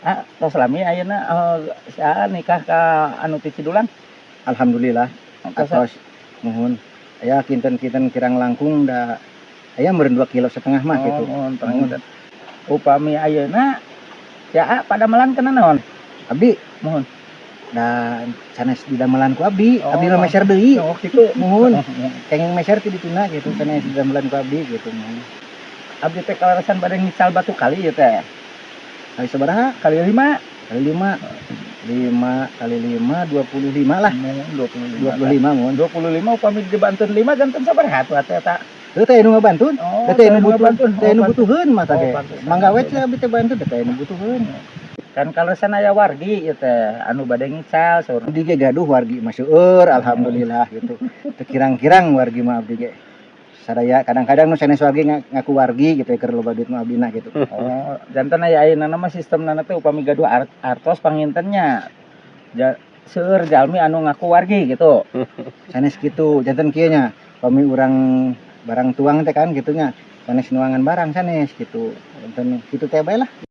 Ah, tos lami ayeuna si nikah ka anu ti Cidulang? Alhamdulillah. Tos. Atos, muhun. Aya kinten-kinten kirang langkung da aya meureun 2,5 kilo mah gitu. Oh, muhun, panginten. Upami ayeuna si Aa padamelan kana naon? Abdi Muhun. Da sanes didamelan ku abdi, Oh. abdi mah meser deui. Oh, kitu. Muhun. Kenging meser ti dituna gitu, sanes didamelan ku abdi gitu, muhun. Abdi teh kaleresan bade ngical batu kali ieu teh. Kali sabaraha? Kali 5. Kali 5. 5 kali 5, 25 lah. Muhun, 25. 25, muhun. 25 upami dibantun 5 janten sabaraha tuh atuh eta? Teu teh nu ngabantun. Oh, Teu teh nu teu butuh, ngabantun. teh nu Oh, butuheun mah Oh, teh. pantesan. Mangga we cenah abdi teh bantu, teh nu butuheun. Kan kaleresan aya wargi ieu teh anu bade ngical saur. Abdi ge gaduh wargi mah seueur, alhamdulillah gitu. Teu kirang-kirang wargi mah abdi ge. Sadaya kadang-kadang nu sanes wargi ngaku wargi gitu keur loba duit mah abdina gitu. Oh, janten aya ayeuna mah sistemna teh upami gaduh artos pangintennya. Ja, seueur jalmi anu ngaku wargi gitu. Sanes kitu, janten kieu nya. Pami urang barang tuang teh kan gitu nya. Sanes nuangan barang sanes gitu. Janten kitu teh bae lah.